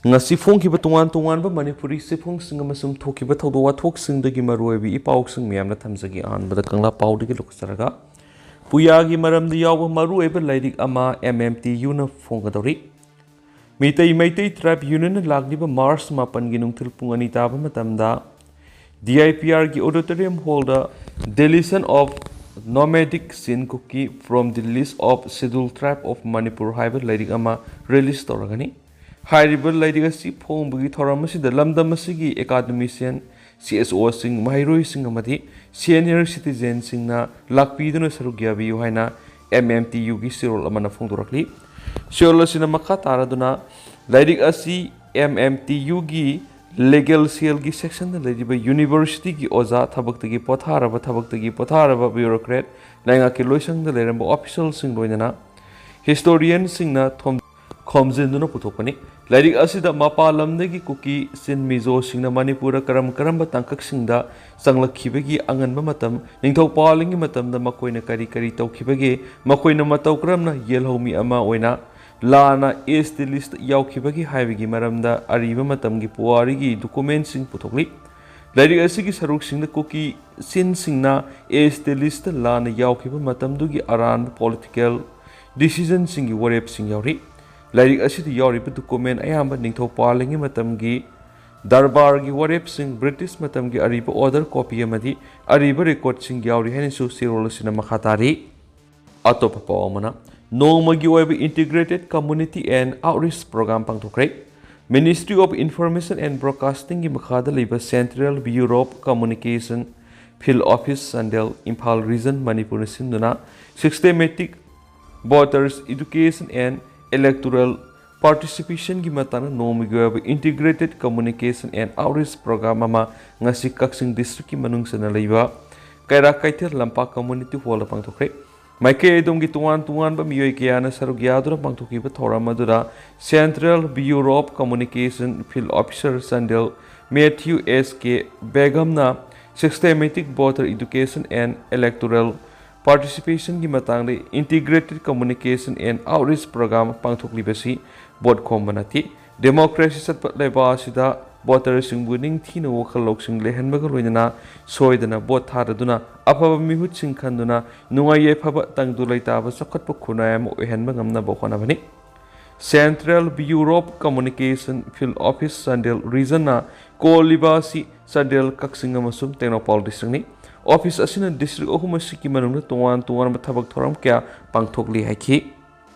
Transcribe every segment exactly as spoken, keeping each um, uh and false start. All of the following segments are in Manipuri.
ꯉꯁꯤ ꯐꯣꯡꯈꯤꯕ ꯇꯣꯉꯥꯟ ꯇꯣꯉꯥꯟꯕ ꯃꯅꯤꯄꯨꯔꯤ ꯆꯦꯐꯣꯡꯁꯤꯡ ꯑꯃꯁꯨꯡ ꯊꯣꯛꯈꯤꯕ ꯊꯧꯗꯣꯛ ꯋꯥꯊꯣꯛꯁꯤꯡꯗꯒꯤ ꯃꯔꯨꯑꯣꯏꯕ ꯏ ꯄꯥꯎꯁꯤꯡ ꯃꯌꯥꯝꯅ ꯊꯝꯖꯒꯦ꯫ ꯑꯍꯥꯟꯕꯗ ꯀꯪꯂꯥ ꯄꯥꯎꯗꯒꯤ ꯂꯧꯈꯠꯆꯔꯒ, ꯄꯨꯌꯥꯒꯤ ꯃꯔꯝꯗ ꯌꯥꯎꯕ ꯃꯔꯨꯑꯣꯏꯕ ꯂꯥꯏꯔꯤꯛ ꯑꯃ M M T U ꯅ ꯐꯣꯡꯒꯗꯧꯔꯤ꯫ ꯃꯤꯇꯩ ꯃꯩꯇꯩ ꯇ꯭ꯔꯥꯏꯕ ꯌꯨꯅꯤꯌꯟꯅ ꯂꯥꯛꯂꯤꯕ ꯃꯥꯔꯆ ꯃꯥꯄꯟꯒꯤ ꯅꯨꯡꯊꯤꯜ ꯄꯨꯡ ꯑꯅꯤ ꯇꯥꯕ ꯃꯇꯝꯗ D I P R ꯒꯤ auditorium hall the Deletion of Nomadic Chin Kuki from the List of Scheduled Tribe of Manipur ꯍꯥꯏꯕ ꯂꯥꯏꯔꯤꯛ ꯑꯃ ꯔꯤꯂꯤꯖ ꯇꯧꯔꯒꯅꯤ꯫ ꯍꯥꯏꯔꯤꯕ ꯂꯥꯏꯔꯤꯛ ꯑꯁꯤ ꯐꯣꯡꯕꯒꯤ ꯊꯧꯔꯝ ꯑꯁꯤꯗ ꯂꯝꯗꯝ ꯑꯁꯤꯒꯤ ꯑꯦꯀꯥꯗꯃꯤꯁꯤꯌꯟ, C S O ꯁꯤꯡ, ꯃꯍꯩꯔꯣꯏꯁꯤꯡ ꯑꯃꯗꯤ ꯁꯦꯅꯤꯌꯔ ꯁꯤꯇꯤꯖꯦꯟꯁꯤꯡꯅ ꯂꯥꯛꯄꯤꯗꯨꯅ ꯁꯔꯨꯛ ꯌꯥꯕꯤꯌꯨ ꯍꯥꯏꯅ M M T U ꯒꯤ ꯆꯦꯔꯣꯜ ꯑꯃꯅ ꯐꯣꯡꯗꯣꯔꯛꯂꯤ꯫ ꯆꯦꯔꯣꯜ ꯑꯁꯤꯅ ꯃꯈꯥ ꯇꯥꯔꯗꯨꯅ, ꯂꯥꯏꯔꯤꯛ ꯑꯁꯤ M M T U ꯒꯤ ꯂꯤꯒꯦꯜ ꯁꯦꯜꯒꯤ ꯁꯦꯛꯁꯟꯗ ꯂꯩꯔꯤꯕ ꯌꯨꯅꯤꯚꯔꯁꯤꯇꯤꯒꯤ ꯑꯣꯖꯥ, ꯊꯕꯛꯇꯒꯤ ꯄꯣꯊꯥꯔꯕ, ꯊꯕꯛꯇꯒꯤ ꯄꯣꯊꯥꯔꯕ ꯕ꯭ꯌꯨꯔꯣꯀ꯭ꯔꯦꯠ, ꯂꯩꯉꯥꯛꯀꯤ ꯂꯣꯏꯁꯪꯗ ꯂꯩꯔꯝꯕ ꯑꯣꯐꯤꯁꯤꯌꯦꯜꯁꯤꯡ, ꯂꯣꯏꯅꯅ ꯍꯤꯁꯇꯣꯔꯤꯌꯟꯁꯤꯡꯅ ꯊꯣꯝ-, ꯈꯣꯝꯖꯤꯟꯗꯨꯅ ꯄꯨꯊꯣꯛꯄꯅꯤ꯫ ꯂꯥꯏꯔꯤꯛ ꯑꯁꯤꯗ ꯃꯄꯥꯟ ꯂꯝꯗꯒꯤ ꯀꯨꯀꯤ ꯆꯤꯟ ꯃꯤꯖꯣꯁꯤꯡꯅ ꯃꯅꯤꯄꯨꯔꯗ ꯀꯔꯝ ꯀꯔꯝꯕ ꯇꯥꯡꯀꯛꯁꯤꯡꯗ ꯆꯪꯂꯛꯈꯤꯕꯒꯤ, ꯑꯉꯟꯕ ꯃꯇꯝ, ꯅꯤꯡꯊꯧ ꯄꯥꯜꯂꯤꯉꯩ ꯃꯇꯝꯗ ꯃꯈꯣꯏꯅ ꯀꯔꯤ ꯀꯔꯤ ꯇꯧꯈꯤꯕꯒꯦ, ꯃꯈꯣꯏꯅ ꯃꯇꯧ ꯀꯔꯝꯅ ꯌꯦꯜꯍꯧꯃꯤ ꯑꯃ ꯑꯣꯏꯅ ꯂꯥꯟꯅ S T list ꯌꯥꯎꯈꯤꯕꯒꯦ ꯍꯥꯏꯕꯒꯤ ꯃꯔꯝꯗ ꯑꯔꯤꯕ ꯃꯇꯝꯒꯤ ꯄꯨꯋꯥꯔꯤꯒꯤ ꯗꯣꯀꯨꯃꯦꯟꯁꯤꯡ ꯄꯨꯊꯣꯛꯂꯤ꯫ ꯂꯥꯏꯔꯤꯛ ꯑꯁꯤꯒꯤ ꯁꯔꯨꯛꯁꯤꯡꯗ ꯀꯨꯀꯤ ꯆꯤꯟꯁꯤꯡꯅ S T list ꯂꯥꯟꯅ ꯌꯥꯎꯈꯤꯕ ꯃꯇꯝꯗꯨꯒꯤ ꯑꯔꯥꯟꯕ ꯄꯣꯂꯤꯇꯤꯀꯦꯜ ꯗꯤꯁꯤꯖꯟꯁꯤꯡꯒꯤ ꯋꯥꯔꯦꯞꯁꯤꯡ ꯌꯥꯎꯔꯤ꯫ ꯂꯥꯏꯔꯤꯛ ꯑꯁꯤꯗ ꯌꯥꯎꯔꯤꯕ ꯗꯣꯀꯨꯃꯦꯟ ꯑꯌꯥꯝꯕ ꯅꯤꯡꯊꯧ ꯄꯥꯜꯂꯤꯉꯩ ꯃꯇꯝꯒꯤ ꯗꯔꯕꯥꯔꯒꯤ ꯋꯥꯔꯦꯞꯁꯤꯡ, ꯕ꯭ꯔꯤꯇꯤꯁ ꯃꯇꯝꯒꯤ ꯑꯔꯤꯕ ꯑꯣꯔꯗꯔ ꯀꯣꯄꯤ ꯑꯃꯗꯤ ꯑꯔꯤꯕ ꯔꯦꯀꯣꯔꯗꯁꯤꯡ ꯌꯥꯎꯔꯤ ꯍꯥꯏꯅꯁꯨ ꯆꯦꯔꯣꯜ ꯑꯁꯤꯅ ꯃꯈꯥ ꯇꯥꯔꯤ꯫ ꯑꯇꯣꯞꯄ ꯄꯥꯎ ꯑꯃꯅ, ꯅꯣꯡꯃꯒꯤ ꯑꯣꯏꯕ Integrated Community and Outreach Program ꯄꯥꯡꯊꯣꯛꯈ꯭ꯔꯦ꯫ Ministry of Information and Broadcasting ꯒꯤ ꯃꯈꯥꯗ ꯂꯩꯕ Central Bureau of Communication, Field Office, Chandel, Imphal Region, ꯃꯅꯤꯄꯨꯔꯅ ꯁꯤꯟꯗꯨꯅ Systematic Voters Education and Electoral Participation ꯒꯤ ꯃꯇꯥꯡꯗ ꯅꯣꯡꯃꯒꯤ ꯑꯣꯏꯕ Integrated Communication and Outreach Program ꯑꯃ ꯉꯁꯤ ꯀꯛꯆꯤꯡ District ꯀꯤ ꯃꯅꯨꯡ ꯆꯟꯅ ꯂꯩꯕ ꯀꯩꯔꯥꯛ ꯀꯩꯊꯦꯜ ꯂꯝꯄꯥꯛ Community Hall ꯗ ꯄꯥꯡꯊꯣꯛꯈ꯭ꯔꯦ꯫ ꯃꯥꯏꯀꯩ ꯑꯗꯣꯝꯒꯤ ꯇꯣꯉꯥꯟ ꯇꯣꯉꯥꯟꯕ ꯃꯤꯑꯣꯏ ꯀꯌꯥꯅ ꯁꯔꯨꯛ ꯌꯥꯗꯨꯅ ꯄꯥꯡꯊꯣꯛꯈꯤꯕ ꯊꯧꯔꯝ ꯑꯗꯨꯗ Central Bureau of Communication Field Officer Chandel Matthew S K ꯕꯦꯒꯝꯅ Systematic Voter Education and Electoral Participation ꯒꯤ ꯃꯇꯥꯡꯗ Integrated Communication and Outreach Program ꯄꯥꯡꯊꯣꯛꯂꯤꯕꯁꯤ ꯚꯣꯠ ꯈꯣꯝꯕ ꯅꯠꯇꯦ, ꯗꯦꯃꯣꯀ꯭ꯔꯦꯁꯤ ꯆꯠꯄ ꯂꯩꯕꯥꯛ ꯑꯁꯤꯗ ꯚꯣꯇꯔꯁꯤꯡꯕꯨ ꯅꯤꯡꯊꯤꯅ ꯋꯥꯈꯜ ꯂꯧꯁꯤꯡ ꯂꯩꯍꯟꯕꯒ ꯂꯣꯏꯅꯅ ꯁꯣꯏꯗꯅ ꯚꯣꯠ ꯊꯥꯗꯗꯨꯅ ꯑꯐꯕ ꯃꯤꯍꯨꯠꯁꯤꯡ ꯈꯟꯗꯨꯅ ꯅꯨꯡꯉꯥꯏ ꯌꯥꯏꯐꯕ ꯇꯪꯗꯨ ꯂꯩꯇꯥꯕ ꯆꯥꯎꯈꯠꯄ ꯈꯨꯟꯅꯥꯏ ꯑꯃ ꯑꯣꯏꯍꯟꯕ ꯉꯝꯅꯕ ꯍꯣꯠꯅꯕꯅꯤ꯫ Central Bureau of Communication Field Office Chandel ꯔꯤꯖꯟꯅ ꯀꯣꯜꯂꯤꯕ ꯑꯁꯤ ꯆꯥꯟꯗꯦꯜ, ꯀꯛꯆꯤꯡ ꯑꯃꯁꯨꯡ ꯇꯦꯡꯅꯧꯄꯜ ꯗꯤꯁꯇ꯭ꯔꯤꯛꯅꯤ꯫ ꯑꯣꯐꯤꯁ ꯑꯁꯤꯅ ꯗꯤꯁꯇ꯭ꯔꯤꯛ ꯑꯍꯨꯝ ꯑꯁꯤꯒꯤ ꯃꯅꯨꯡꯗ ꯇꯣꯉꯥꯟ ꯇꯣꯉꯥꯟꯕ ꯊꯕꯛ ꯊꯧꯔꯝ ꯀꯌꯥ ꯄꯥꯡꯊꯣꯛꯂꯤ ꯍꯥꯏꯈꯤ꯫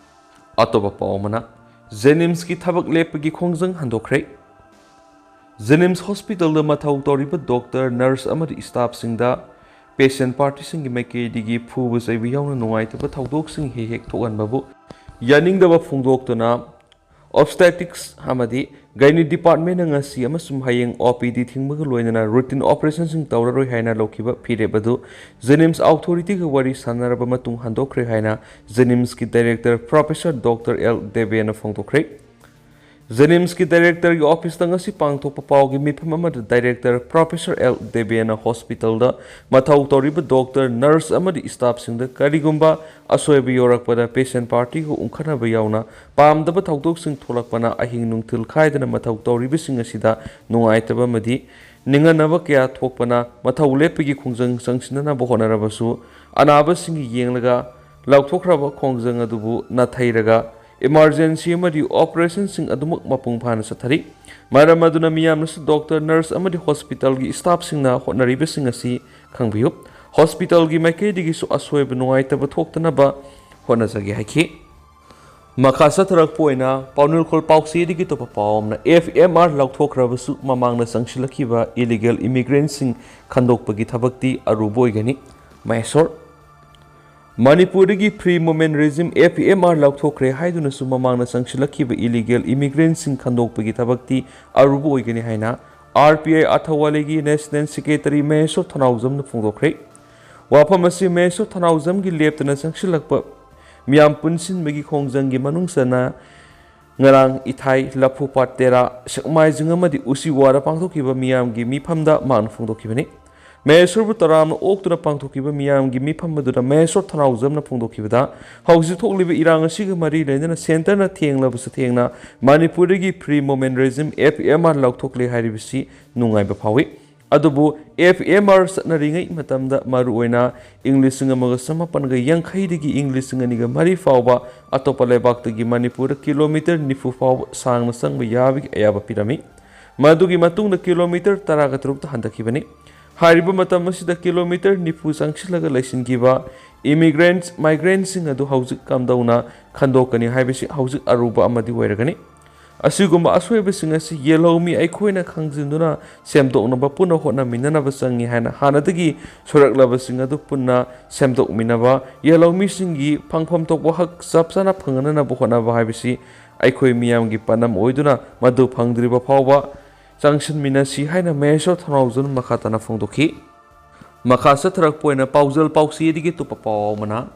ꯑꯇꯣꯞꯄ ꯄꯥꯎ ꯑꯃꯅ, ꯖꯦꯅꯤꯝꯁꯀꯤ ꯊꯕꯛ ꯂꯦꯞꯄꯒꯤ ꯈꯣꯡꯖꯪ ꯍꯟꯗꯣꯛꯈ꯭ꯔꯦ꯫ ꯖꯦꯅꯤꯝꯁ ꯍꯣꯁꯄꯤꯇꯥꯜꯗ ꯃꯊꯧ ꯇꯧꯔꯤꯕ ꯗꯣꯛꯇꯔ, ꯅꯔꯁ ꯑꯃꯗꯤ ꯁ꯭ꯇꯥꯐꯁꯤꯡꯗ ꯄꯦꯁꯦꯟ ꯄꯥꯔꯇꯤꯁꯤꯡꯒꯤ ꯃꯥꯏꯀꯩꯗꯒꯤ ꯐꯨꯕ ꯆꯩꯕ ꯌꯥꯎꯅ ꯅꯨꯡꯉꯥꯏꯇꯕ ꯊꯧꯗꯣꯛꯁꯤꯡ ꯍꯦꯛ ꯍꯦꯛ ꯊꯣꯛꯍꯟꯕꯕꯨ ꯌꯥꯅꯤꯡꯗꯕ ꯐꯣꯡꯗꯣꯛꯇꯨꯅ ꯑꯣꯕꯁꯇꯦꯇꯤꯛꯁ ꯑꯃꯗꯤ ꯒꯥꯏꯅꯤ ꯗꯤꯄꯥꯔꯠꯃꯦꯟꯅ ꯉꯁꯤ ꯑꯃꯁꯨꯡ ꯍꯌꯦꯡ ꯑꯣ ꯄꯤ ꯗꯤ ꯊꯤꯡꯕꯒ ꯂꯣꯏꯅꯅ ꯔꯨꯇꯤꯟ ꯑꯣꯄꯔꯦꯁꯟꯁꯤꯡ ꯇꯧꯔꯔꯣꯏ ꯍꯥꯏꯅ ꯂꯧꯈꯤꯕ ꯐꯤꯔꯦꯞ ꯑꯗꯨ ꯖꯦꯅꯤꯝꯁ ꯑꯣꯊꯣꯔꯤꯇꯤꯒ ꯋꯥꯔꯤ ꯁꯥꯟꯅꯔꯕ ꯃꯇꯨꯡ ꯍꯟꯗꯣꯛꯈ꯭ꯔꯦ ꯍꯥꯏꯅ ꯖꯦꯅꯤꯝꯁꯀꯤ ꯗꯥꯏꯔꯦꯛꯇꯔ ꯄ꯭ꯔꯣꯐꯦꯁꯔ ꯗꯣꯛꯇꯔ ꯑꯦꯜ ꯗꯦꯕꯦꯅ ꯐꯣꯡꯗꯣꯛꯈ꯭ꯔꯦ꯫ ꯖꯦꯅꯤꯝꯁꯀꯤ ꯗꯥꯏꯔꯦꯛꯇꯔꯒꯤ ꯑꯣꯐꯤꯁꯇ ꯉꯁꯤ ꯄꯥꯡꯊꯣꯛꯄ ꯄꯥꯎꯒꯤ ꯃꯤꯐꯝ ꯑꯃꯗ ꯗꯥꯏꯔꯦꯛꯇꯔ ꯄ꯭ꯔꯣꯐꯦꯁꯔ ꯑꯦꯜ ꯗꯦꯕꯦꯅ ꯍꯣꯁꯄꯤꯇꯥꯜꯗ ꯃꯊꯧ ꯇꯧꯔꯤꯕ ꯗꯣꯛꯇꯔ, ꯅꯔꯁ ꯑꯃꯗꯤ ꯁ꯭ꯇꯥꯐꯁꯤꯡꯗ ꯀꯔꯤꯒꯨꯝꯕ ꯑꯁꯣꯏꯕ ꯌꯥꯎꯔꯛꯄꯗ ꯄꯦꯁꯦꯟ ꯄꯥꯔꯇꯤꯒ ꯎꯪꯈꯠꯅꯕ ꯌꯥꯎꯅ ꯄꯥꯝꯗꯕ ꯊꯧꯗꯣꯛꯁꯤꯡ ꯊꯣꯛꯂꯛꯄꯅ ꯑꯍꯤꯡ ꯅꯨꯡꯊꯤꯜ ꯈꯥꯏꯗꯅ ꯃꯊꯧ ꯇꯧꯔꯤꯕꯁꯤꯡ ꯑꯁꯤꯗ ꯅꯨꯡꯉꯥꯏꯇꯕ ꯑꯃꯗꯤ ꯅꯤꯡꯍꯟꯅꯕ ꯀꯌꯥ ꯊꯣꯛꯄꯅ ꯃꯊꯧ ꯂꯦꯞꯄꯒꯤ ꯈꯣꯡꯖꯪ ꯆꯪꯁꯤꯟꯅꯅꯕ ꯍꯣꯠꯅꯔꯕꯁꯨ ꯑꯅꯥꯕꯁꯤꯡꯒꯤ ꯌꯦꯡꯂꯒ ꯂꯥꯎꯊꯣꯛꯈ꯭ꯔꯕ ꯈꯣꯡꯖꯪ ꯑꯗꯨꯕꯨ ꯅꯥꯊꯩꯔꯒ ꯏꯃꯥꯔꯖꯦꯟꯁꯤ ꯑꯃꯗꯤ ꯑꯣꯄꯔꯦꯁꯟꯁꯤꯡ ꯑꯗꯨꯃꯛ ꯃꯄꯨꯡ ꯐꯥꯅ ꯆꯠꯊꯔꯤ꯫ ꯃꯔꯝ ꯑꯗꯨꯅ ꯃꯤꯌꯥꯝꯅꯁꯨ ꯗꯣꯛꯇꯔ, ꯅꯔꯁ ꯑꯃꯗꯤ ꯍꯣꯁꯄꯤꯇꯥꯜꯒꯤ ꯁ꯭ꯇꯥꯐꯁꯤꯡꯅ ꯍꯣꯠꯅꯔꯤꯕꯁꯤꯡ ꯑꯁꯤ ꯈꯪꯕꯤꯌꯨ꯫ ꯍꯣꯁꯄꯤꯇꯥꯜꯒꯤ ꯃꯥꯏꯀꯩꯗꯒꯤꯁꯨ ꯑꯁꯣꯏꯕ ꯅꯨꯡꯉꯥꯏꯇꯕ ꯊꯣꯛꯇꯅꯕ ꯍꯣꯠꯅꯖꯒꯦ ꯍꯥꯏꯈꯤ꯫ ꯃꯈꯥ ꯆꯠꯊꯔꯛꯄ ꯑꯣꯏꯅ ꯄꯥꯎꯅꯨꯜꯈꯣꯜ ꯄꯥꯎꯆꯦꯗꯒꯤ ꯑꯇꯣꯞꯄ ꯄꯥꯎ ꯑꯃꯅ, ꯑꯦꯐ ꯑꯦꯝ ꯑꯥꯔ ꯂꯧꯊꯣꯛꯈ꯭ꯔꯕꯁꯨ ꯃꯃꯥꯡꯗ ꯆꯪꯁꯤꯜꯂꯛꯈꯤꯕ ꯏꯂꯤꯒꯦꯜ ꯏꯃꯤꯒ꯭ꯔꯦꯟꯁꯤꯡ ꯈꯟꯗꯣꯛꯄꯒꯤ ꯊꯕꯛꯇꯤ ꯑꯔꯨꯕ ꯑꯣꯏꯒꯅꯤ꯫ ꯃꯍꯦꯁꯣꯔ꯫ ꯃꯅꯤꯄꯨꯔꯗꯒꯤ free movement regime, F M R, ꯂꯧꯊꯣꯛꯈ꯭ꯔꯦ ꯍꯥꯏꯗꯨꯅꯁꯨ ꯃꯃꯥꯡꯗ ꯆꯪꯁꯤꯜꯂꯛꯈꯤꯕ ꯏꯂꯤꯒꯦꯜ ꯏꯃꯤꯒ꯭ꯔꯦꯟꯁꯤꯡ ꯈꯟꯗꯣꯛꯄꯒꯤ ꯊꯕꯛꯇꯤ ꯑꯔꯨꯕ ꯑꯣꯏꯒꯅꯤ ꯍꯥꯏꯅ ꯑꯥꯔ ꯄꯤ ꯑꯥꯏ ꯑꯊꯋꯥꯂꯤꯒꯤ ꯅꯦꯁꯅꯦꯜ ꯁꯦꯀ꯭ꯔꯦꯇꯔꯤ ꯃꯍꯦꯁꯣꯔ ꯊꯅꯥꯎꯖꯝꯅ ꯐꯣꯡꯗꯣꯛꯈ꯭ꯔꯦ꯫ ꯋꯥꯐꯝ ꯑꯁꯤ ꯃꯍꯦꯁꯣꯔ ꯊꯅꯥꯎꯖꯝꯒꯤ ꯂꯦꯞꯇꯅ ꯆꯪꯁꯤꯜꯂꯛꯄ ꯃꯤꯌꯥꯝ ꯄꯨꯟꯁꯤꯟꯕꯒꯤ ꯈꯣꯡꯖꯪꯒꯤ ꯃꯅꯨꯡ ꯆꯟꯅ ꯉꯔꯥꯡ ꯏꯊꯥꯏ, ꯂꯐꯨꯄꯥꯠ ꯇꯦꯔꯥ, ꯁꯦꯛꯃꯥꯏꯖꯤꯡ ꯑꯃꯗꯤ ꯎꯆꯤꯋꯥꯗ ꯄꯥꯡꯊꯣꯛꯈꯤꯕ ꯃꯤꯌꯥꯝꯒꯤ ꯃꯤꯐꯝꯗ ꯃꯍꯥꯛꯅ ꯐꯣꯡꯗꯣꯛꯈꯤꯕꯅꯤ꯫ ꯃꯍꯦꯁꯣꯔꯕꯨ ꯇꯔꯥꯝꯅ ꯑꯣꯛꯇꯨꯅ ꯄꯥꯡꯊꯣꯛꯈꯤꯕ ꯃꯤꯌꯥꯝꯒꯤ ꯃꯤꯐꯝ ꯑꯗꯨꯗ ꯃꯍꯦꯁꯣꯔ ꯊꯧꯅꯥꯎꯖꯝꯅ ꯐꯣꯡꯗꯣꯛꯈꯤꯕꯗ, ꯍꯧꯖꯤꯛ ꯊꯣꯛꯂꯤꯕ ꯏꯔꯥꯡ ꯑꯁꯤꯒ ꯃꯔꯤ ꯂꯩꯅꯅ ꯁꯦꯟꯇꯔꯅ ꯊꯦꯡꯂꯕꯁꯨ ꯊꯦꯡꯅ ꯃꯅꯤꯄꯨꯔꯗꯒꯤ Free Movement Regime, F M R, ꯂꯧꯊꯣꯛꯂꯦ ꯍꯥꯏꯔꯤꯕꯁꯤ ꯅꯨꯡꯉꯥꯏꯕ ꯐꯥꯎꯏ꯫ ꯑꯗꯨꯕꯨ F M R ꯆꯠꯅꯔꯤꯉꯩ ꯃꯇꯝꯗ, ꯃꯔꯨꯑꯣꯏꯅ ꯏꯪ ꯂꯤꯁꯤꯡ ꯑꯃꯒ ꯆꯃꯥꯄꯟꯒ ꯌꯥꯡꯈꯩꯗꯒꯤ ꯏꯪ ꯂꯤꯁꯤꯡ ꯑꯅꯤꯒ ꯃꯔꯤ ꯐꯥꯎꯕ, ꯑꯇꯣꯞꯄ ꯂꯩꯕꯥꯛꯇꯒꯤ ꯃꯅꯤꯄꯨꯔꯗ ꯀꯤꯂꯣꯃꯤꯇꯔ ꯅꯤꯐꯨ ꯐꯥꯎꯕ ꯁꯥꯡꯅ ꯆꯪꯕ ꯌꯥꯕꯒꯤ ꯑꯌꯥꯕ ꯄꯤꯔꯝꯃꯤ꯫ ꯃꯗꯨꯒꯤ ꯃꯇꯨꯡꯗ ꯀꯤꯂꯣꯃꯤꯇꯔ ꯇꯔꯥꯒ ꯇꯔꯨꯛꯇ ꯍꯟꯊꯈꯤꯕꯅꯤ꯫ ꯍꯥꯏꯔꯤꯕ ꯃꯇꯝ ꯑꯁꯤꯗ ꯀꯤꯂꯣꯃꯤꯇꯔ ꯅꯤꯐꯨ ꯆꯪꯁꯤꯜꯂꯒ ꯂꯩꯁꯤꯟꯈꯤꯕ immigrants, migrantꯁꯤꯡ ꯑꯗꯨ ꯍꯧꯖꯤꯛ ꯀꯝꯗꯧꯅ ꯈꯟꯗꯣꯛꯀꯅꯤ ꯍꯥꯏꯕꯁꯤ ꯍꯧꯖꯤꯛ ꯑꯔꯨꯕ ꯑꯃꯗꯤ ꯑꯣꯏꯔꯒꯅꯤ꯫ ꯑꯁꯤꯒꯨꯝꯕ ꯑꯁꯣꯏꯕꯁꯤꯡ ꯑꯁꯤ ꯌꯦꯜꯍꯧꯃꯤ ꯑꯩꯈꯣꯏꯅ ꯈꯪꯖꯤꯟꯗꯨꯅ ꯁꯦꯝꯗꯣꯛꯅꯕ ꯄꯨꯟꯅ ꯍꯣꯠꯅꯃꯤꯟꯅꯅꯕ ꯆꯪꯏ ꯍꯥꯏꯅ ꯍꯥꯟꯅꯗꯒꯤ ꯁꯣꯏꯔꯛꯂꯕꯁꯤꯡ ꯑꯗꯨ ꯄꯨꯟꯅ ꯁꯦꯝꯗꯣꯛꯃꯤꯟꯅꯕ, ꯌꯦꯜꯍꯧꯃꯤꯁꯤꯡꯒꯤ ꯐꯪꯐꯝ ꯊꯣꯛꯄ ꯍꯛ ꯆꯞ ꯆꯥꯅ ꯐꯪꯍꯟꯅꯕ ꯍꯣꯠꯅꯕ ꯍꯥꯏꯕꯁꯤ ꯑꯩꯈꯣꯏ ꯃꯤꯌꯥꯝꯒꯤ ꯄꯥꯟꯗꯝ ꯑꯣꯏꯗꯨꯅ, ꯃꯗꯨ ꯐꯪꯗ꯭ꯔꯤꯕ ꯐꯥꯎꯕ ꯆꯪꯁꯤꯟꯃꯤꯟꯅꯁꯤ ꯍꯥꯏꯅ ꯃꯍꯦꯁꯣꯔ ꯊꯧꯅꯥꯎꯖꯝ ꯃꯈꯥ ꯇꯥꯅ ꯐꯣꯡꯗꯣꯛꯈꯤ꯫ ꯃꯈꯥ ꯆꯠꯊꯔꯛꯄ ꯑꯣꯏꯅ ꯄꯥꯎꯖꯦꯜ ꯄꯥꯎꯆꯦꯗꯒꯤ ꯑꯇꯣꯞꯄ ꯄꯥꯎ ꯑꯃꯅ,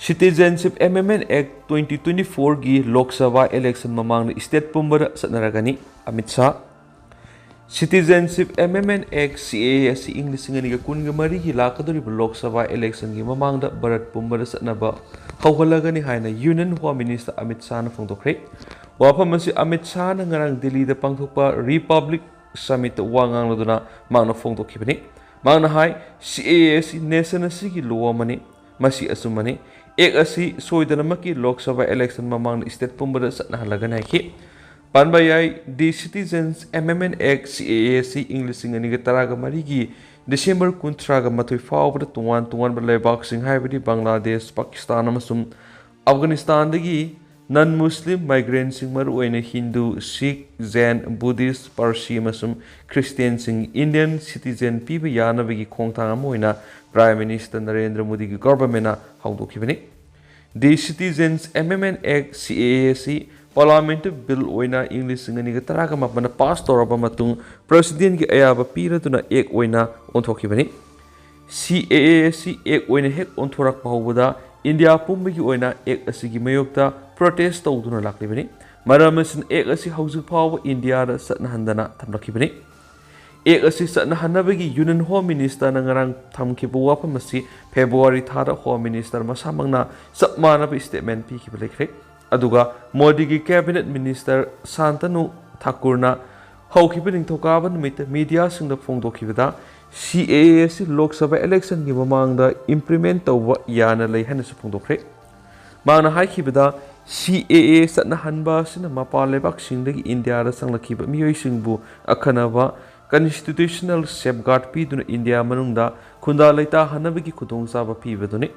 Citizenship Amendment Act twenty twenty-fourꯒꯤ Lok Sabha election ꯃꯃꯥꯡꯗ state ꯄꯨꯝꯕꯗ ꯆꯠꯅꯔꯒꯅꯤ, Amit Shah. Citizenship Amendment Act, C A A, ꯑꯁꯤ ꯏꯪ ꯂꯤꯁꯤꯡ ꯑꯅꯤꯒ ꯀꯨꯟꯒ ꯃꯔꯤꯒꯤ ꯂꯥꯛꯀꯗꯧꯔꯤꯕ ꯂꯣꯛ ꯁꯚꯥ election ꯒꯤ ꯃꯃꯥꯡꯗ ꯚꯥꯔꯠ ꯄꯨꯝꯕꯗ ꯆꯠꯅꯕ ꯍꯧꯍꯜꯂꯒꯅꯤ ꯍꯥꯏꯅ Union Home Minister ꯑꯃꯤꯠ ꯁꯥꯍꯅ ꯐꯣꯡꯗꯣꯛꯈ꯭ꯔꯦ꯫ ꯋꯥꯐꯝ ꯑꯁꯤ ꯑꯃꯤꯠ ꯁꯥꯍꯅ ꯉꯔꯥꯡ ꯗꯤꯜꯂꯤꯗ ꯄꯥꯡꯊꯣꯛꯄ Republic Summit ꯇ ꯋꯥ ꯉꯥꯡꯂꯗꯨꯅ ꯃꯍꯥꯛꯅ ꯐꯣꯡꯗꯣꯛꯈꯤꯕꯅꯤ꯫ ꯃꯍꯥꯛꯅ ꯍꯥꯏ, C A A ꯑꯁꯤ nation ꯑꯁꯤꯒꯤ law ꯑꯃꯅꯤ, ꯃꯁꯤ ꯑꯆꯨꯝꯕꯅꯤ꯫ Act ꯑꯁꯤ ꯁꯣꯏꯗꯅꯃꯛꯀꯤ ꯂꯣꯛ ꯁꯚꯥ election ꯃꯃꯥꯡꯗ state ꯄꯨꯝꯕꯗ ꯆꯠꯅꯍꯜꯂꯒꯅꯤ ꯍꯥꯏꯈꯤ꯫ ꯄꯥꯟꯕ ꯌꯥꯏ, The Citizens Amendment Act, C A A, ꯑꯁꯤ ꯏꯪ ꯂꯤꯁꯤꯡ ꯑꯅꯤꯒ ꯇꯔꯥꯒ ꯃꯔꯤꯒꯤ December ꯀꯨꯟꯊ꯭ꯔꯥꯒ ꯃꯥꯊꯣꯏ ꯐꯥꯎꯕꯗ ꯇꯣꯉꯥꯟ ꯇꯣꯉꯥꯟꯕ ꯂꯩꯕꯥꯛꯁꯤꯡ, ꯍꯥꯏꯕꯗꯤ ꯕꯪꯒ꯭ꯂꯥꯗꯦꯁ, ꯄꯥꯀꯤꯁꯇꯥꯟ ꯑꯃꯁꯨꯡ ꯑꯐꯒꯥꯅꯤꯁꯇꯥꯟꯗꯒꯤ non-Muslim migrantꯁꯤꯡ, ꯃꯔꯨꯑꯣꯏꯅ ꯍꯤꯟꯗꯨ, ꯁꯤꯈ, ꯖꯦꯟ, ꯕꯨꯙꯤꯁ꯭ꯠ, ꯄꯥꯔꯁꯤ ꯑꯃꯁꯨꯡ ꯈ꯭ꯔꯤꯁꯇꯤꯌꯥꯟꯁꯤꯡ Indian citizen ꯄꯤꯕ ꯌꯥꯅꯕꯒꯤ ꯈꯣꯡꯊꯥꯡ ꯑꯃ ꯑꯣꯏꯅ Prime Minister ꯅꯔꯦꯟꯗ꯭ꯔ ꯃꯣꯗꯤꯒꯤ governmentꯅ ꯍꯧꯗꯣꯛꯈꯤꯕꯅꯤ꯫ The Citizens Amendment Act, C A A, ꯑꯁꯤ Parliament Bill ꯑꯣꯏꯅ ꯏꯪ ꯂꯤꯁꯤꯡ ꯑꯅꯤꯒ ꯇꯔꯥꯒ ꯃꯥꯄꯟꯗ pass ꯇꯧꯔꯕ ꯃꯇꯨꯡ, Presidentꯀꯤ ꯑꯌꯥꯕ ꯄꯤꯔꯗꯨꯅ Act ꯑꯣꯏꯅ ꯑꯣꯟꯊꯣꯛꯈꯤꯕꯅꯤ꯫ C A A ꯑꯁꯤ Act ꯑꯣꯏꯅ ꯍꯦꯛ ꯑꯣꯟꯊꯣꯔꯛꯄ ꯍꯧꯕꯗ, ꯏꯟꯗꯤꯌꯥ ꯄꯨꯝꯕꯒꯤ ꯑꯣꯏꯅ Act ꯑꯁꯤꯒꯤ ꯃꯥꯌꯣꯛꯇ protest ꯇꯧꯗꯨꯅ ꯂꯥꯛꯂꯤꯕꯅꯤ꯫ ꯃꯔꯝ ꯑꯁꯤꯅ, Act ꯑꯁꯤ ꯍꯧꯖꯤꯛ ꯐꯥꯎꯕ ꯏꯟꯗꯤꯌꯥꯗ ꯆꯠꯅꯍꯟꯗꯅ ꯊꯝꯂꯛꯈꯤꯕꯅꯤ꯫ ꯑꯦꯛ ꯑꯁꯤ ꯆꯠꯅꯍꯟꯅꯕꯒꯤ Union Home Ministerꯅ ꯉꯔꯥꯡ ꯊꯝꯈꯤꯕ ꯋꯥꯐꯝ ꯑꯁꯤ February ꯊꯥꯗ Home Minister ꯃꯁꯥꯃꯛꯅ ꯆꯞ ꯃꯥꯟꯅꯕ statement ꯄꯤꯈꯤꯕ ꯂꯩꯈ꯭ꯔꯦ꯫ ꯑꯗꯨꯒ ꯃꯣꯗꯤꯒꯤ Cabinet Minister ꯁꯥꯟꯇꯅꯨ ꯊꯥꯀꯨꯔꯅ ꯍꯧꯈꯤꯕ ꯅꯤꯡꯊꯧꯀꯥꯕ ꯅꯨꯃꯤꯠꯇ mediaꯁꯤꯡꯗ ꯐꯣꯡꯗꯣꯛꯈꯤꯕꯗ, C A A ꯑꯁꯤ Lok Sabha electionꯒꯤ ꯃꯃꯥꯡꯗ implement ꯇꯧꯕ ꯌꯥꯅ ꯂꯩ ꯍꯥꯏꯅꯁꯨ ꯐꯣꯡꯗꯣꯛꯈ꯭ꯔꯦ꯫ ꯃꯥꯅ ꯍꯥꯏꯈꯤꯕꯗ, C A A ꯆꯠꯅꯍꯟꯕ ꯑꯁꯤꯅ ꯃꯄꯥꯟ ꯂꯩꯕꯥꯛꯁꯤꯡꯗꯒꯤ ꯏꯟꯗꯤꯌꯥꯗ ꯆꯪꯂꯛꯈꯤꯕ ꯃꯤꯑꯣꯏꯁꯤꯡꯕꯨ ꯑꯈꯟꯅꯕ constitutional safeguard ꯄꯤꯗꯨꯅ ꯏꯟꯗꯤꯌꯥ ꯃꯅꯨꯡꯗ ꯈꯨꯟꯗꯥ ꯂꯩꯇꯥꯍꯟꯅꯕꯒꯤ ꯈꯨꯗꯣꯡꯆꯥꯕ ꯄꯤꯕꯗꯨꯅꯤ꯫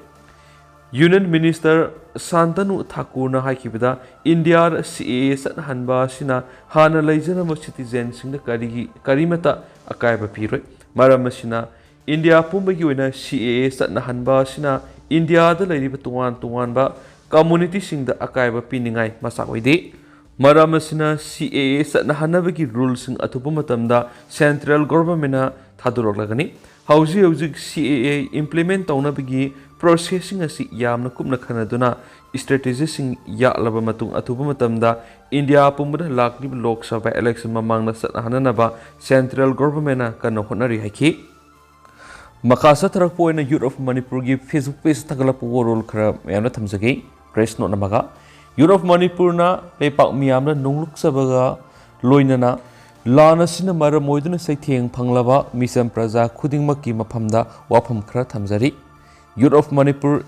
Union Minister ꯁꯥꯟꯇꯅꯨ ꯊꯥꯀꯨꯔꯅ ꯍꯥꯏꯈꯤꯕꯗ, ꯏꯟꯗꯤꯌꯥꯗ C A A ꯆꯠꯅꯍꯟꯕ ꯑꯁꯤꯅ ꯍꯥꯟꯅ ꯂꯩꯖꯔꯝꯕ citizenꯁꯤꯡꯗ ꯀꯔꯤꯒꯤ, ꯀꯔꯤꯃꯠꯇ ꯑꯀꯥꯏꯕ ꯄꯤꯔꯣꯏ꯫ ꯃꯔꯝ ꯑꯁꯤꯅ, ꯏꯟꯗꯤꯌꯥ ꯄꯨꯝꯕꯒꯤ ꯑꯣꯏꯅ C A A ꯆꯠꯅꯍꯟꯕ ꯑꯁꯤꯅ ꯏꯟꯗꯤꯌꯥꯗ ꯂꯩꯔꯤꯕ ꯇꯣꯉꯥꯟ ꯇꯣꯉꯥꯟꯕ communityꯁꯤꯡꯗ ꯑꯀꯥꯏꯕ ꯄꯤꯅꯤꯡꯉꯥꯏ ꯃꯆꯥꯛ ꯑꯣꯏꯗꯦ꯫ ꯃꯔꯝ ꯑꯁꯤꯅ, C A A ꯆꯠꯅꯍꯟꯅꯕꯒꯤ ruleꯁꯤꯡ ꯑꯊꯨꯕ ꯃꯇꯝꯗ central governmentꯅ ꯊꯥꯗꯣꯔꯛꯂꯒꯅꯤ꯫ ꯍꯧꯖꯤꯛ ꯍꯧꯖꯤꯛ C A A implement ꯇꯧꯅꯕꯒꯤ processꯁꯤꯡ ꯑꯁꯤ ꯌꯥꯝꯅ ꯀꯨꯞꯅ ꯈꯟꯅꯗꯨꯅ, strategiesꯁꯤꯡ ꯌꯥꯠꯂꯕ ꯃꯇꯨꯡ, ꯑꯊꯨꯕ ꯃꯇꯝꯗ ꯏꯟꯗꯤꯌꯥ ꯄꯨꯝꯕꯗ ꯂꯥꯛꯂꯤꯕ Lok Sabha election ꯃꯃꯥꯡꯗ ꯆꯠꯅꯍꯟꯅꯅꯕ central governmentꯅ ꯀꯟꯅ ꯍꯣꯠꯅꯔꯤ ꯍꯥꯏꯈꯤ꯫ ꯃꯈꯥ ꯆꯠꯊꯔꯛꯄ ꯑꯣꯏꯅ Youth of Manipurꯒꯤ Facebook page ꯊꯥꯒꯠꯂꯛꯄ ꯋꯥꯔꯣꯜ ꯈꯔ ꯃꯌꯥꯝꯅ ꯊꯝꯖꯒꯦ꯫ Press note ꯑꯃꯒ, Youth of Manipurꯅ ꯂꯩꯄꯥꯛ ꯃꯤꯌꯥꯝꯗ ꯅꯣꯡꯂꯨꯛꯆꯕꯒ ꯂꯣꯏꯅꯅ ꯂꯥꯟ ꯑꯁꯤꯅ ꯃꯔꯝ ꯑꯣꯏꯗꯨꯅ ꯆꯩꯊꯦꯡ ꯐꯪꯂꯕ ꯃꯤꯆꯝ ꯄ꯭ꯔꯖꯥ ꯈꯨꯗꯤꯡꯃꯛꯀꯤ ꯃꯐꯝꯗ ꯋꯥꯐꯝ ꯈꯔ ꯊꯝꯖꯔꯤ꯫ Youth of Manipur,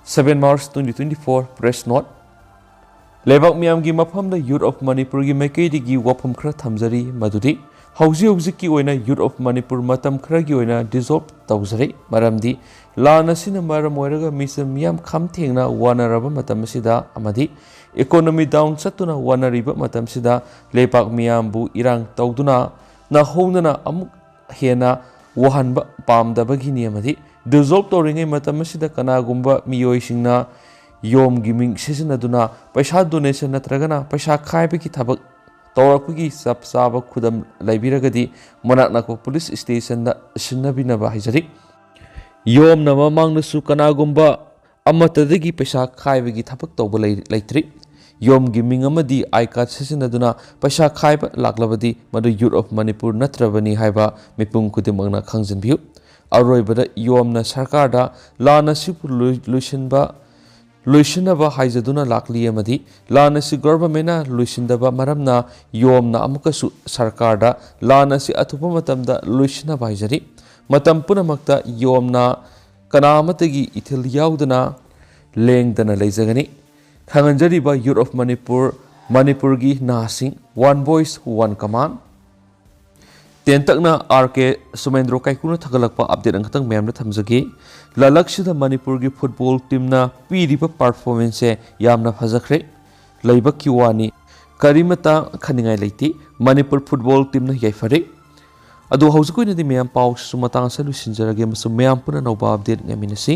seven March twenty twenty-four, press note꯫ ꯂꯩꯕꯥꯛ ꯃꯤꯌꯥꯝꯒꯤ ꯃꯐꯝꯗ Youth of Manipurꯒꯤ ꯃꯥꯏꯀꯩꯗꯒꯤ ꯋꯥꯐꯝ ꯈꯔ ꯊꯝꯖꯔꯤ, ꯃꯗꯨꯗꯤ ꯍꯧꯖꯤꯛ ꯍꯧꯖꯤꯛꯀꯤ ꯑꯣꯏꯅ Youth of Manipur ꯃꯇꯝ ꯈꯔꯒꯤ ꯑꯣꯏꯅ dissolve ꯇꯧꯖꯔꯤ, ꯃꯔꯝꯗꯤ ꯂꯥꯟ ꯑꯁꯤꯅ ꯃꯔꯝ ꯑꯣꯏꯔꯒ ꯃꯤꯆꯝ ꯃꯤꯌꯥꯝ ꯈꯝ ꯊꯦꯡꯅ ꯋꯥꯅꯔꯕ ꯃꯇꯝ ꯑꯁꯤꯗ ꯑꯃꯗꯤ economy down ꯆꯠꯇꯨꯅ ꯋꯥꯅꯔꯤꯕ ꯃꯇꯝꯁꯤꯗ ꯂꯩꯕꯥꯛ ꯃꯤꯌꯥꯝꯕꯨ ꯏꯔꯥꯡ ꯇꯧꯗꯨꯅ ꯅꯧꯍꯧꯅꯅ ꯑꯃꯨꯛ ꯍꯦꯟꯅ ꯋꯥꯍꯟꯕ ꯄꯥꯝꯗꯕꯒꯤꯅꯤ꯫ ꯑꯃꯗꯤ dissolve ꯇꯧꯔꯤꯉꯩ ꯃꯇꯝ ꯑꯁꯤꯗ ꯀꯅꯥꯒꯨꯝꯕ ꯃꯤꯑꯣꯏꯁꯤꯡꯅ ꯌꯣꯝꯒꯤ ꯃꯤꯡ ꯁꯤꯖꯤꯟꯅꯗꯨꯅ ꯄꯩꯁꯥ donation ꯅꯠꯇ꯭ꯔꯒꯅ ꯄꯩꯁꯥ ꯈꯥꯏꯕꯒꯤ ꯊꯕꯛ ꯇꯧꯔꯛꯄꯒꯤ ꯆꯞ ꯆꯥꯕ ꯈꯨꯗꯝ ꯂꯩꯕꯤꯔꯒꯗꯤ ꯃꯅꯥꯛ ꯅꯛꯄ police stationꯗ ꯁꯤꯟꯅꯕꯤꯅꯕ ꯍꯥꯏꯖꯔꯤ꯫ ꯌꯣꯝꯅ ꯃꯃꯥꯡꯗꯁꯨ ꯀꯅꯥꯒꯨꯝꯕ ꯑꯃꯠꯇꯗꯒꯤ ꯄꯩꯁꯥ ꯈꯥꯏꯕꯒꯤ ꯊꯕꯛ ꯇꯧꯕ ꯂꯩ-, ꯂꯩꯇ꯭ꯔꯤ꯫ ꯌꯣꯝꯒꯤ ꯃꯤꯡ ꯑꯃꯗꯤ ꯑꯥꯏ ꯀꯥꯔꯗ ꯁꯤꯖꯤꯟꯅꯗꯨꯅ ꯄꯩꯁꯥ ꯈꯥꯏꯕ ꯂꯥꯛꯂꯕꯗꯤ ꯃꯗꯨ ꯌꯨꯠ ꯑꯣꯐ ꯃꯅꯤꯄꯨꯔ ꯅꯠꯇ꯭ꯔꯕꯅꯤ ꯍꯥꯏꯕ ꯃꯤꯄꯨꯝ ꯈꯨꯗꯤꯡꯃꯛꯅ ꯈꯪꯖꯤꯟꯕꯤꯌꯨ꯫ ꯑꯔꯣꯏꯕꯗ ꯌꯣꯝꯅ ꯁꯔꯀꯥꯔꯗ ꯂꯥꯟ ꯑꯁꯤꯕꯨ ꯂꯣꯏ-, ꯂꯣꯏꯁꯤꯟꯕ, ꯂꯣꯏꯁꯤꯟꯅꯕ ꯍꯥꯏꯖꯗꯨꯅ ꯂꯥꯛꯂꯤ ꯑꯃꯗꯤ ꯂꯥꯟ ꯑꯁꯤ ꯒꯣꯚꯔꯟꯃꯦꯟꯅ ꯂꯣꯏꯁꯤꯟꯗꯕ ꯃꯔꯝꯅ ꯌꯣꯝꯅ ꯑꯃꯨꯛꯀꯁꯨ ꯁꯔꯀꯥꯔꯗ ꯂꯥꯟ ꯑꯁꯤ ꯑꯊꯨꯕ ꯃꯇꯝꯗ ꯂꯣꯏꯁꯤꯟꯅꯕ ꯍꯥꯏꯖꯔꯤ꯫ ꯃꯇꯝ ꯄꯨꯝꯅꯃꯛꯇ ꯌꯣꯝꯅ ꯀꯅꯥ ꯑꯃꯠꯇꯒꯤ ꯏꯊꯤꯜ ꯌꯥꯎꯗꯅ ꯂꯦꯡꯗꯅ ꯂꯩꯖꯒꯅꯤ꯫ ꯈꯪꯍꯟꯖꯔꯤꯕ ꯌꯨꯠ ꯑꯣꯐ ꯃꯅꯤꯄꯨꯔ, ꯃꯅꯤꯄꯨꯔꯒꯤ ꯅꯍꯥꯁꯤꯡ, one voice, one command꯫ ꯇꯦꯟꯇꯛꯅ ꯑꯥꯔ ꯀꯦ ꯁꯨꯃꯦꯟꯗ꯭ꯔꯣ ꯀꯥꯏꯀꯨꯅ ꯊꯥꯒꯠꯂꯛꯄ ꯑꯞꯗꯦꯠ ꯑꯃꯈꯛꯇꯪ ꯃꯌꯥꯝꯗ ꯊꯝꯖꯒꯦ꯫ ꯂꯂꯛꯁꯤꯗ ꯃꯅꯤꯄꯨꯔꯒꯤ ꯐꯨꯠꯕꯣꯜ ꯇꯤꯝꯅ ꯄꯤꯔꯤꯕ ꯄꯔꯐꯣꯔꯃꯦꯟꯁꯁꯦ ꯌꯥꯝꯅ ꯐꯖꯈ꯭ꯔꯦ꯫ ꯂꯥꯏꯕꯛꯀꯤ ꯋꯥꯅꯤ, ꯀꯔꯤꯃꯇ ꯈꯟꯅꯤꯡꯉꯥꯏ ꯂꯩꯇꯦ꯫ ꯃꯅꯤꯄꯨꯔ ꯐꯨꯠꯕꯣꯜ ꯇꯤꯝꯅ ꯌꯥꯏꯐꯔꯦ꯫ ꯑꯗꯣ ꯍꯧꯖꯤꯛ ꯑꯣꯏꯅꯗꯤ ꯃꯌꯥꯝ ꯄꯥꯎꯁꯤꯁꯨ ꯃꯇꯥꯡ ꯑꯁꯤꯗ ꯂꯣꯏꯁꯤꯟꯖꯔꯒꯦ ꯑꯃꯁꯨꯡ ꯃꯌꯥꯝ ꯄꯨꯟꯅ ꯑꯅꯧꯕ ꯑꯞꯗꯦꯠ ꯉꯥꯏꯃꯤꯟꯅꯁꯤ꯫